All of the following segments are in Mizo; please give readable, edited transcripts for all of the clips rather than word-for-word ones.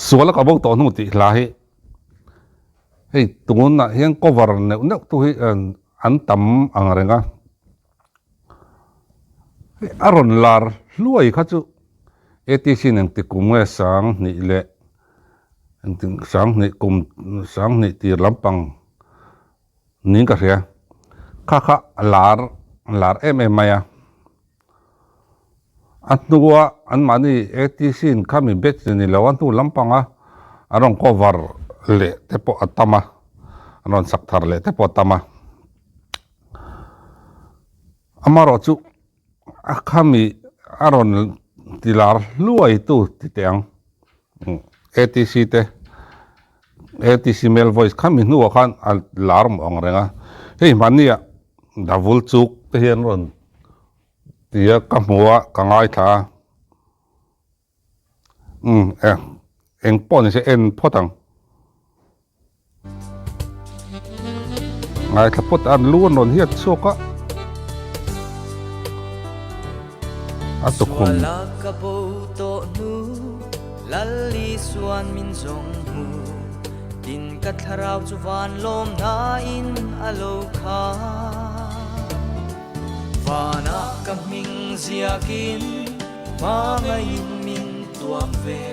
Sual a ka bo tawh hnu tih hla hi hei tunah hian cover neuh neuh tu hi an tam ang reng a. Hei a rawn lar hluai kha chu ATC in engti kum nge 2000 leh engti 2000 kum 2000 tir lampang niin ka hria. Kha kha a lar a lar em em mai a. A hnua anmahni ATC in khami batch ni lo a hnu lampanga an rawn cover leh te pawh a tam a, an rawn sak thar leh te pawh a tam a. Amaherawhchu a khami a rawn ti lar hluai tu ti teh ang ATC te ATC male voice khami hnuah khan a lar mawh ang reng a, hei hmania Davul chuk te hi an rawn ti a ka hmu a ka ngaithla a. Umm e eng pawh ni se en phawt ang. Ngaithla phawt an lu an rawn hiat chhuak a. A tukhum. Suala ka bo tawh hnu Lal Isuan min zawng hmu Tin ka thlarau chu van lawm hnain a lo kha. Vanah ka hming ziakin hmangaihin min tuam ve,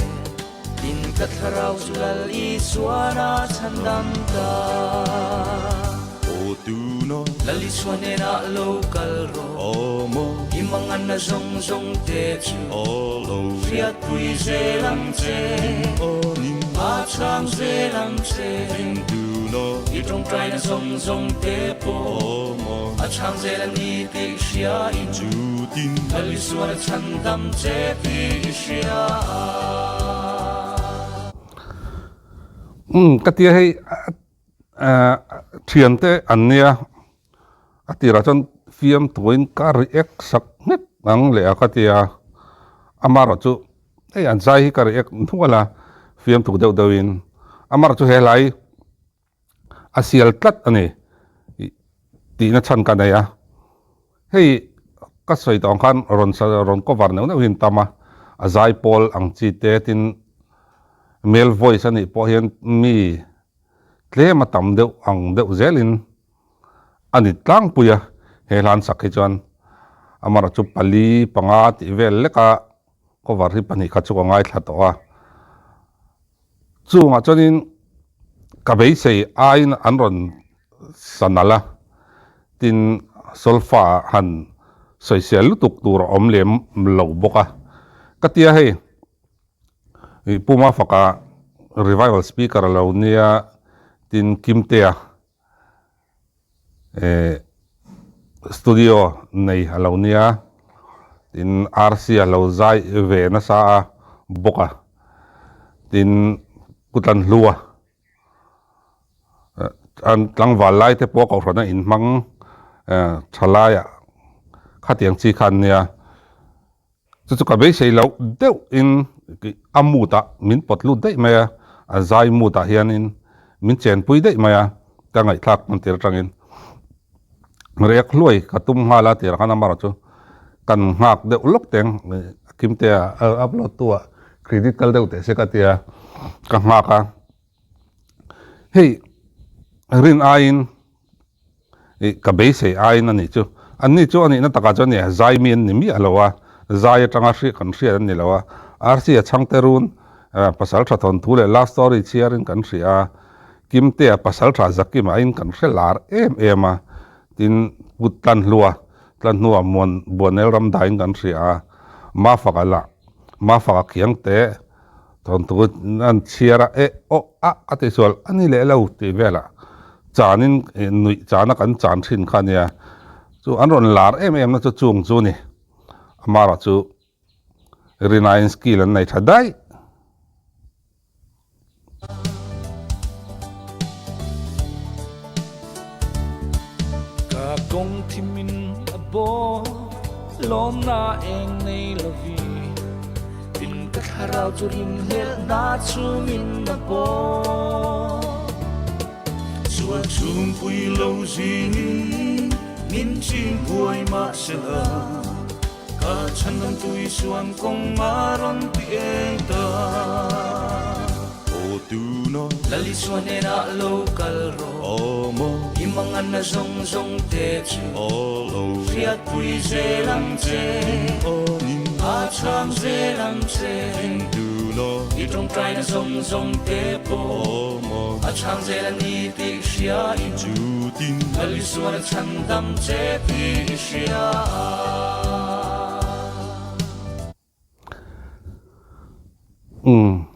tin ka thlarau chu Lal Isuan a chhandam ta. Aw tuna. Lal Isua hnenah lo kal rawh. Aw maw. I manganna zawng zawng te chu. Aw lo. Hriatpui zel ang che. Min awnin. A chhang zel ang che. Tin tuna. I tawngtaina zawng zawng te pawh. Aw maw. A chhang zel a ni tih hriain. Chutin. Lal Isuan a chhandam che tih i hria. Umm ka tia hei thiante an nia a tirah chuan fiam tuain ka react sak nghek ang leh a ka tia amaherawhchu hei an zai hi ka react nual a fiamthu deuh deuhin amaherawhchu he hlai a sial tlat a ni tihna chhan ka nei a hei ka sawi tawh ang khan rawn rawn cover neuh neuh hi an tam a a zai pawl ang chi te tin male voice a nih pawh hian mi tlem a tam deuh ang deuh zelin a ni tlangpui a he hlan sak hi chuan amaherawhchu pali panga tih vel leka cover hi pahnih kha chu ka ngaithla tawh a. Chungah chuanin ka beisei aiin an rawn sa nalh a, tin solfa han sawisel lutuk tur a awm lem lo bawk a. Ka tia hei ih Puma faka revival speaker a lo nia tin Kimtea eh studio nei a lo nia tin RC a lo zai ve nasa a bawk a tin kutlan hlua an tlangval lai te pawh kohhran a inhmang eh tha laiah khatiang chi kha an nia. Chu chu ka beisei loh deuh in a mood ah min pawt lut daih mai a, a zai mood ah hianin min chenpui daih mai a, ka ngaihthlak hman tir atangin rek hluai ka tum nghal a tirah khan amaherawh chu kan nghak deuh lawk teng Kimtea upload tu ah credit kal deuh teh se ka tia ka nghak a, hei rin aiin Ih, ka beisei aiin a nih chu. Anni chu a nihna takah chuan nia, zai mi an ni miah lo a, zai atanga hriat kan hriat an ni lo a. RC a chhangte run, pasal tha thawnthu leh love story chhiarin kan hria a, Kimtea pasal tha Zakima in kan hre lar em em a, tin Pu Tlanhlua, Tlanhnua Muan Buanel Ramdaiin kan hria a, Mafaka lah, Mafaka Khiangte Thawnthu an chhiar a, eh aw ah ka ti sual a ni leh lo tih velah chanin nuih chana kan chan thin kha a nia. Chu an rawn lar em em na chu chung chu a ni. Amaherawh chu Rinain skill an nei tha daih. Ka kawng thimin a bawk lawmna eng nei lovi Tin ka thlarau chu rinhlelh hna chungin a bawk Sual chhungpui lo zingin min ching buai mahsela Ka chhandamtu Isuan kawng a rawn ti eng ta. Tuna. Lal Isua hnenah lo kal rawh. Awma. I manganna zawng zawng te chu. A lo. Hriatpui zel ang che. Anin. A chhang zel ang che. Tuna. I tawngtaina zawng zawng te pawh. Awma. A chhang zel a ni tih hriain. Chutin. Lal Isuan a chhandam che tih i hria. Umm.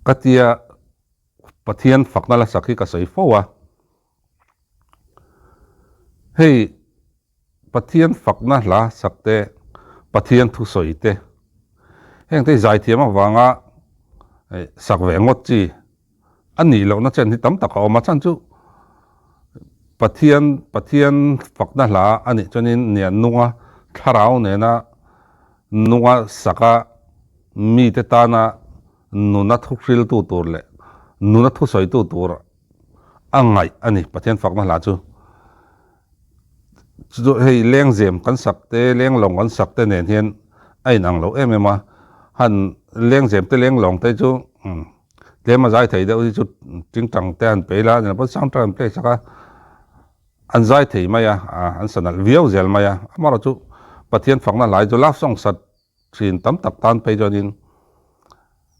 Ka tia Pathian fakna la sak hi ka sawi fo a. Hei Pathian fakna hla sak te, Pathian thusawi te, heng te hi zaithiam avanga sak ve ngawt chi a nih lohna chen hi tam tak a awm a, chhan chu Pathian Pathian fakna hla a nih chuanin nia nunga thlarau nena nunga saka mite tana nuna thuhriltu tur leh nuna thusawitu tur a ngaih a ni Pathian fakna hla chu. Chu hei lengzem kan sak te lenglawng kan sak te nen hian a inang lo em em a, han lengzem te lenglawng te chu tlem a zai thei deuh hi chu tingtang te han pe ila nen pawh sound track an play sak a, an zai thei mai a, an sa nalh viau zel mai a, amaherawhchu Pathian fakna hlai chu love song sat thin tam tak tan phei chuanin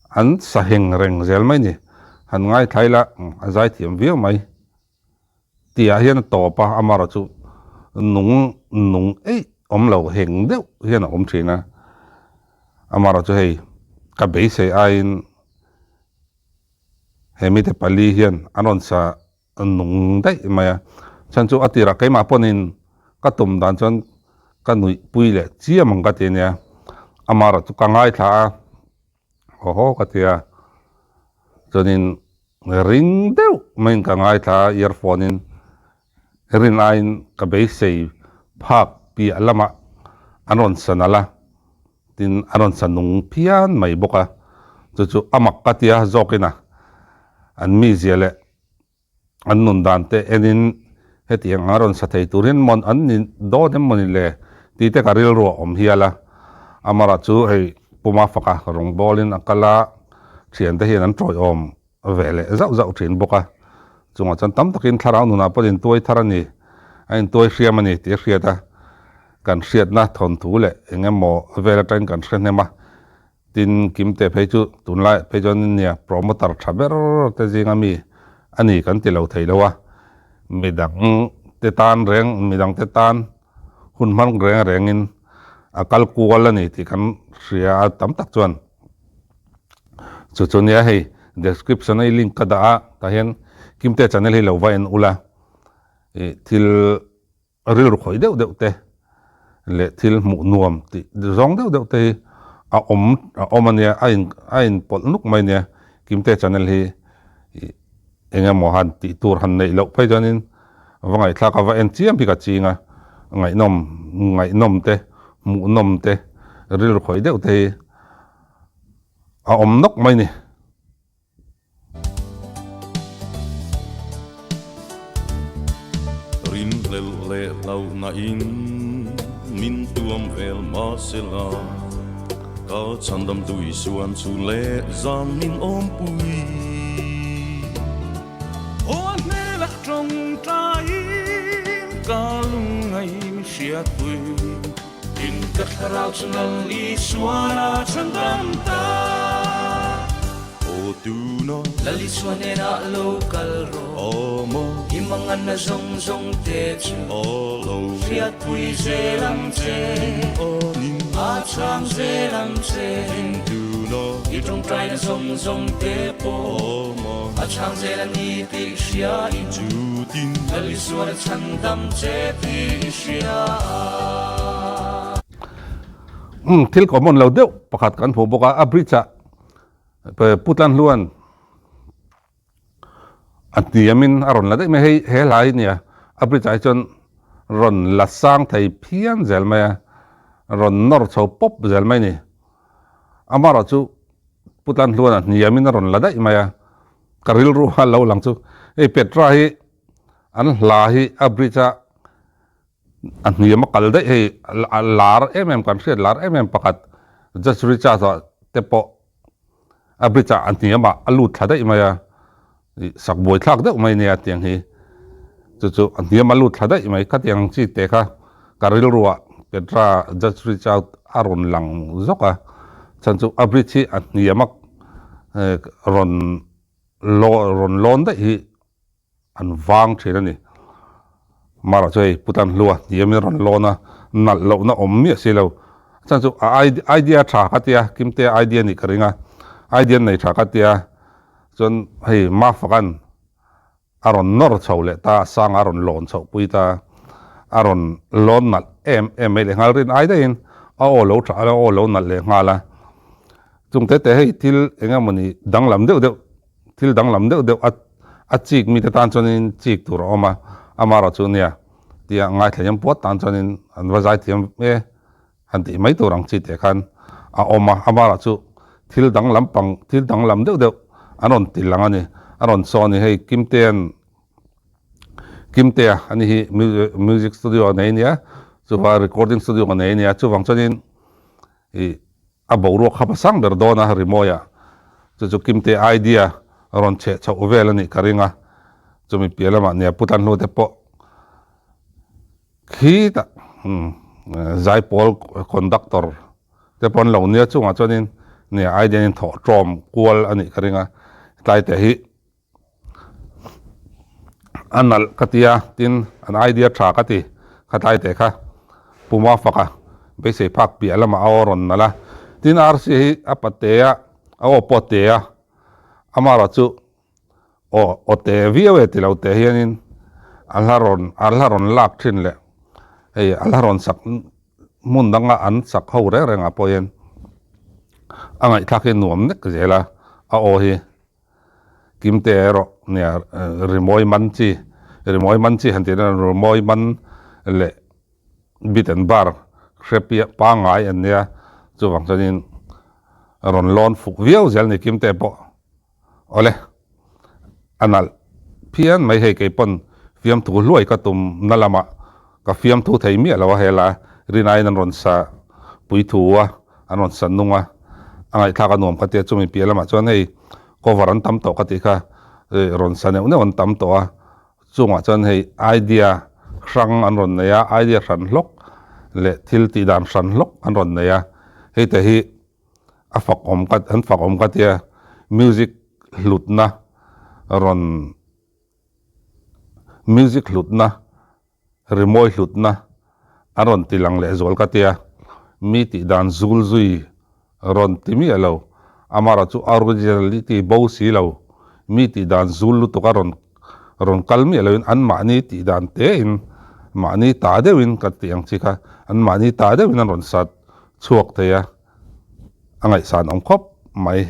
an sa heng reng zel mai a ni, han ngaithla ila a zai thiam viau mai. Tihah hian a tawp a, amaherawhchu nung nung eih awm lo heng deuh hian a awm thin a, amaherawhchu hei ka beisei aiin he mite pali hian an rawn sa nung daih mai a, chhan chu a tirah keimah pawnin ka tum dan chuan ka nuih pui leh chiam ang ka ti ania, amaherawhchu ka ngaithla a, haw haw ka ti a, chuanin Ring deuh maiin ka ngaithla a, earphone in rin aiin ka beisei phak piah lamah an rawn sa nalh a, tin an rawn sa nung phian mai bawk a, chu chu a mak ka tia zawkin a, an mizia leh an nun dan te enin hetiang anga rawn sa thei tur hian mawn an ni dawn em mawni le tih te ka rilru a awm hial a, amaherawh chu hei Puma faka rawngbawlin a kal a. Thiante hian an tawiawm ve leh zauh zauh thin bawk a, chungah chuan tam takin thlarau nunah pawh intuai thar a ni, a intuai hriam a ni tih a hriat a, kan hriatna thawnthu leh eng emaw vel atangin kan hre hnem a, tin Kimte phei chu tunlai phei chuan nia promoter tha ber te zinga mi a ni kan ti lo thei lo a, midang te tan reng midang te tan hun hmang reng rengin a kal kual a ni tih kan hria a tam tak chuan. Chu chu nia hei description a i link ka dah a tah hian Kimte channel hi lo va en ula ih thil rilru khawih deuh deuh te leh thil hmuh nuam tih zawng deuh deuh te hi a awm a awm a nia a in a in pawlh nuk mai nia Kimte channel hi ih eng emaw han tih tur han neih loh phei chuanin va ngaihthlak a va en chiam hi ka ching a ngaihnawm ngaihnawm te hmuhnawm te rilru khawih deuh te hi. A awm nawk mai ni. Rinhlelh leh hlauhna in min tuam vel mahsela, ka chhandam tui suan chu leh zan min awmpui. Aw a hmelah tawngtaiin ka lungngai min hriatpui. Tin ka thlarau chu Lal Isuan a chhandam ta. Aw tuna. Lal Isua hnenah lo kal rawh. Aw maw. I manganna zawng zawng te chu. Aw lo. Hriatpui zel ang che. Anin. A chhang zel ang che. Tin tuna. I tawngtaina zawng zawng te pawh. Aw maw. A chhang zel a ni tih hriain. Chu tin. Lal Isuan a chhandam che tih i hria. Umm thil common lo deuh pakhat kan hmuh bawk a, a bridge ah Putlan hluan a hniamin a rawn la daih mai hei he hla hi nia a bridge ah hi chuan rawn la sang thei phian zel mai a, rawn nawr chho pawp zel mai a ni. Amaherawhchu Putlan hluan a hniamin a rawn la daih mai a, ka rilru a lo lang chu hei Petra hi an hla hi a bridge a A hniam a kal daih hei a lar em em kan hriat lar em em pakhat Just Richards ah te pawh A bridge ah a hniam ah a lut thla daih mai a, ih sak buai thlak deuh mai nia tiang hi. Chu chu a hniam a lut thla daih mai khatiang chi te kha ka rilru ah Petra just reach out a rawn lang zawk a, chhan chu a bridge hi a hniam a rawn rawn lawn daih hi an vang thin a ni. Mara chu hei Putan hlua hniamin a rawn lawn a, nalh lohna awm miah si lo. Chuan chu a idea tha ka tia, Kimtea idea nih ka ring a, idea nei tha ka tia, chuan hei Mafaka'n a rawn nawr chho leh ta, a sanga a rawn lawn chhoh pui ta, a rawn lawn nalh em em mai leh nghal rin ai daihin a aw lo tha a, a aw lo nalh leh nghal a. Chung te te hei thil eng emawni danglam deuh deuh Thil danglam deuh deuh a a chik mite tan chuanin chik tur a awm a, amaherawh chu nia tia ngaithla puat tan chuanin an va zaithiam e han tih mai tur ang chi teh khan a awm a, amaherawh chu thil danglam pang thil danglam deuh deuh an rawn ti lang a ni, a rawn saw a ni hei Kimtea'n Kimtea a ni hi music studio a nei ania chuvang recording studio a nei ania chuvang chuanin ih A boruak kha pasang ber dawn a rimawi ah chu chu Kimte idea rawn chheh chhoh vel a nih ka ring a, chumi piah lamah nia Pu Tlanhlu te pawh khitah umm zaipawl conductor te pawh an lo nia chungah chuanin nia idea in thawh tawm kual a nih ka ring a, tlai te hi A nalh ka ti a, tin an idea tha ka ti khatlai teh kha Puma faka beisei phak piah lamah a aw rawn nalh a, tin Rc hi a pate a, a aw pawh a te a, amaherawh chu aw aw te viau e ti lo teh hianin a hla rawn a hla rawn lak thin leh hei a hla rawn sak hmun danga an sak ho reng rengah pawh hian a ngaihthlak hi nuam nek zel a, a aw hi. Kimte erawh nia rimawi man chi, rimawi man chi han tih na rimawi man leh bit and bar hre piah pangngai an nia, chuvang chuanin rawn lawn fuk viau zel ni Kimte pawh awle a nalh phian mai hei kei pawn fiamthu hluai ka tum na lamah ka fiamthu thei miah lo a hela rinaiin an rawn sa puithu a. An rawn san nung a, a ngaihthlak a nuam ka tia chumi piah lamah chuan hei cover an tam tawh ka tih kha rawn sa neuh neuh an tam tawh a, chungah chuan hei idea hrang an rawn nei a, idea hran hlawk leh thil tih dan hran hlawk an rawn nei a, hei te hi a fak awm ka an fak awm ka tia music hlutna rawn music hlutna Rimawi hlutna a rawn ti lang leh zual ka tia, mi tih dan zul zui rawn ti miah lo, amaherawh chu originality bo si lo, mi tih dan zul lutuk a rawn rawn kal miah loin anmahni tih dan tein mahni ta deuhin ka tih ang chi kha anmahni ta deuhin an rawn sat chhuak thei a, a ngaihsan awm khawp mai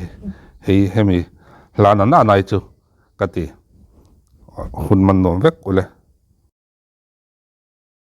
hei hemi hlan a nana hi chu ka ti, hun man nuam vek ule.